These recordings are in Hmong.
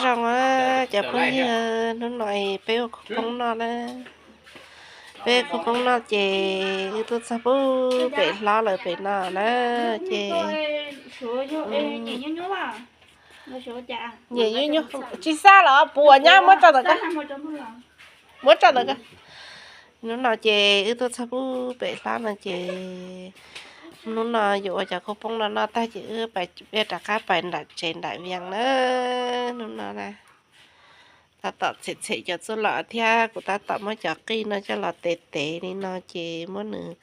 Zoo, cov phooj ywg, hnub no peb ua khaub poob noj na. Peb ua khaub poob noj ces wb tuaj txog pub pem hlob lawm pem no na. Ces nyem nyuj nyuj, tsis xab los puas nyab, muab tso ntawm ko, muab tso ntawm ko. Hnub no ces wb tuaj txog pub pem hlob no ces hnub no yuav ua cov khaub poob no noj tag ces wb pais, wb rov qab pais nram tsev nram Vias na. Hnub no na, tab tom txhem txhem cov txuj lom thiab kuv tab tom muab cov qij no coj los tev tev li no ces muab nws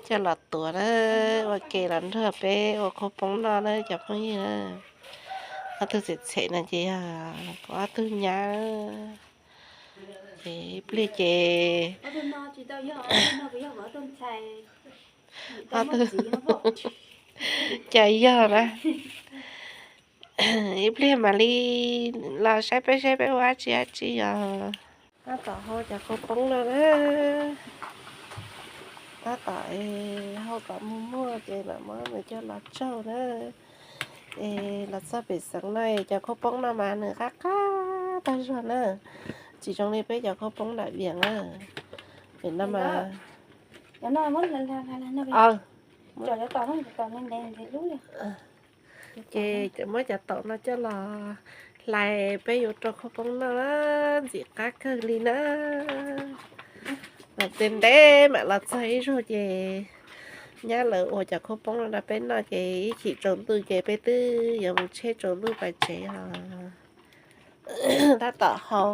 coj los tuav na, ua ke los nrog peb ua khaub poob noj na cov phooj ywg na. Ob tug txhem txhem no ces yog kuv ob tug nyab. Ces ib pliag ces ob tug, cas yog na, ib pliag mam li los saib peb saib peb ua dab tsi dab tsi os. Tab tom hau cov khaub poob no na. Tab tom hau kom muag muag ces mam muab nws coj los tsaug na. Es los txog pem xeev no cov khaub poob no mas nws qab qab tag zog na. Tsis zoo li peb cov khaub poob nram Vias na. Pem no mas, ces muab cov taum no coj los hlais peb yuav rau khaub poob noj, ntxim qab kawg li na. Los ntev ntev mam los txog ib zaug ces nyab lawv ua cov khaub poob no rau peb noj ces ib chim tsaus ntuj ces peb twb yuav mus tsheb tsaus ntuj pais tsev os. Tab tom hau.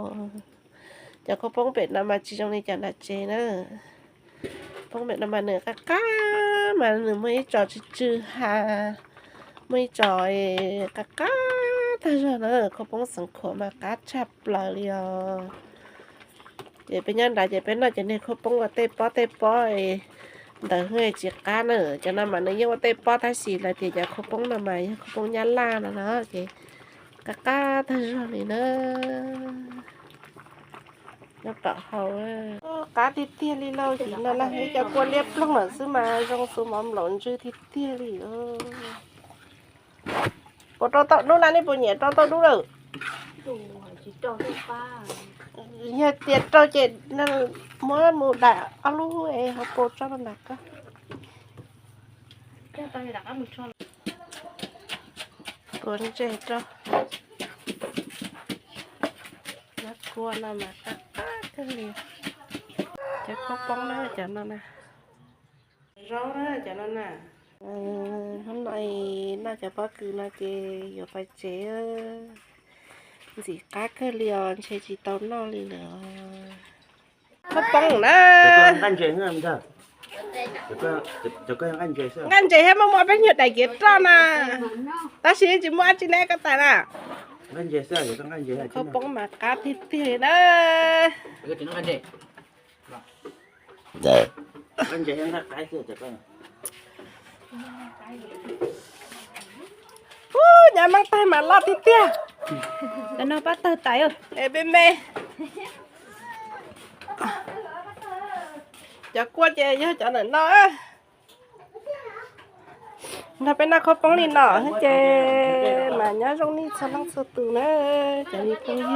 Cov khaub poob pem no mas tsis zoo li cov nram tsev na. Poob pem no mas nws qab qab mas nws muaj ib tsos tsw tsw ha, muaj ib tsos qab qab tag zog na. Khaub poob Xeev Khuam mas qab tshaj plaws li os. Ces peb nyob nrad ces peb noj cov niag khaub poob ua tej pob tej pob ntawd tsis qab na. Cov no mas nws yeej ua tej pob tab sis lawv tias cov khaub poob no mas yog khaub poob Nyab Laj no na ces qab qab tag zog li na. Nyob tom hau, qab tiag tiag li lauj. Ces no na ib co kua liab ploog lawm xwb mas zoo xu mov nplaum ntsw tiag tiag li. Puas rau tau dub na, nej puas nyiam rau tau dub lawm? Yog tias rau ces muab mus daim ob lub es hauv paus tso rau nram ko. Tuav ntses rau. Nab kua no mas qab qab kawg li. Cov khaub poob na cov no na. Zaub na cov no na. Hnub no noj cov pob kws no ces yuav pais tsev. Ntxim qab kawg li os, ntshe tsis tau noj li lawm. Khaub poob na. Nqaij ntses thiab muaj muaj peb nyuag daim kiav roj na. Tab sis tsis muaj dab tsi ne koj tais na. Khaub poob mas qab tiag tiag na. Ub, nyob Moos Taig mas loj tiag tiag. Cov no pab tawg tais. Es me me. Cov kua ces yog cov ntawm no. Nrog peb noj khaub poob li no ces mas nyob zoo nej txhua leej txhua tus na, cov me phooj ywg.